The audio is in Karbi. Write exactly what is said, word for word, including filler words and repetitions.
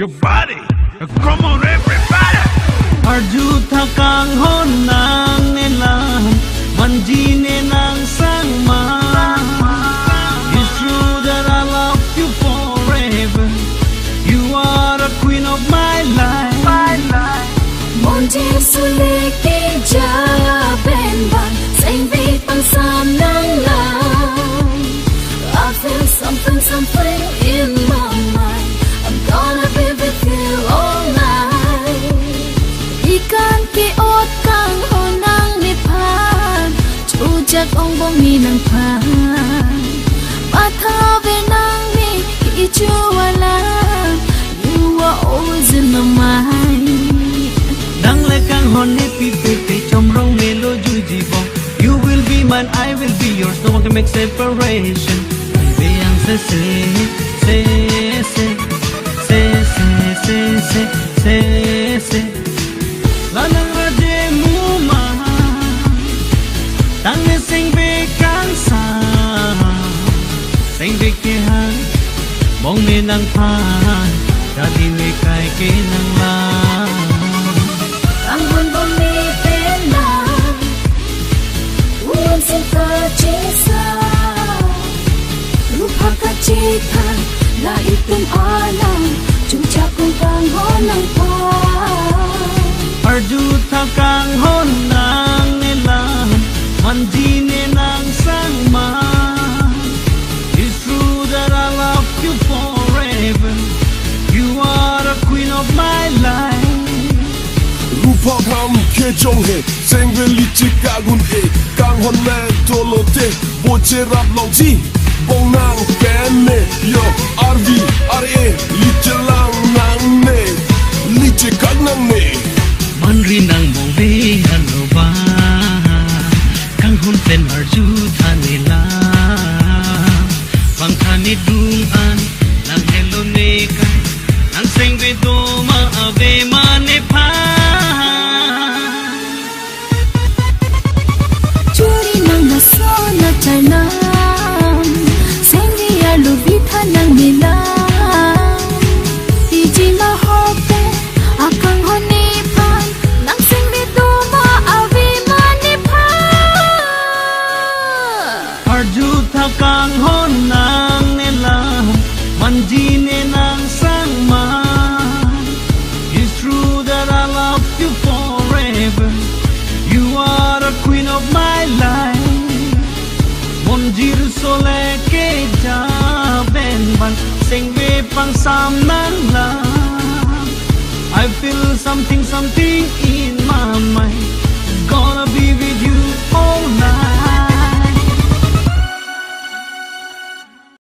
Your body. Come on, everybody. Arju tha kanghon nangne lang, manji ne nangsang ma. It's true that I love you forever. You are the queen of my life. Monjir sule keja pen bang, sengve pangsam nang lang. I feel something, something in my mind. I'm gonna be with you all night. Ikan ke-ot kanghon nangnephan, chojak ong bong ni nangphan. Matha ve nangne ichu alam, you are always in my mind. Nang le kanghon ne pipe pe chomrong melo juji bong. You will be mine, I will be yours. No one can make separation. Be yang se se, se se, se se, se se, se se. Lalang raje muma, tang ne sengve kangsam, sengve kehan, bong ne nangphan, jadi ne kai ke nang lang. Kanghon bong ne pen lang, uan sing kachesa, rupa kachekhan, la itum alam, chojak ong kanghon nangphan. Arju tha kanghon nangne lang, manji ne nangsang ma. It's true that I love you forever. You are the queen of my life. Rupa kham kejong he, sengve liche kagun e, kanghon le dolo te, bo cherap longji, bong nang pen ne, yo, arvi, ar e, liche lang nangne, liche kak nangne. Manri nang bong ve halo ba, kanghon pen arju tha ne lang, bang tha ne dung an, nang helo ne kai, nang sengve do ma ave ma nephan. Churi nang na sona charnam, sengve arlo vi tha nangne lang. Iji ma hope, akanghon nephan, nang sengve do ma ave ma nephan. Arju tha kanghon nangne lang, manji ne nangsang ma. It's true that I love you forever. You are the queen of my life. Monjir sole keja pen bang, sengve pangsam nang lang. I feel something, something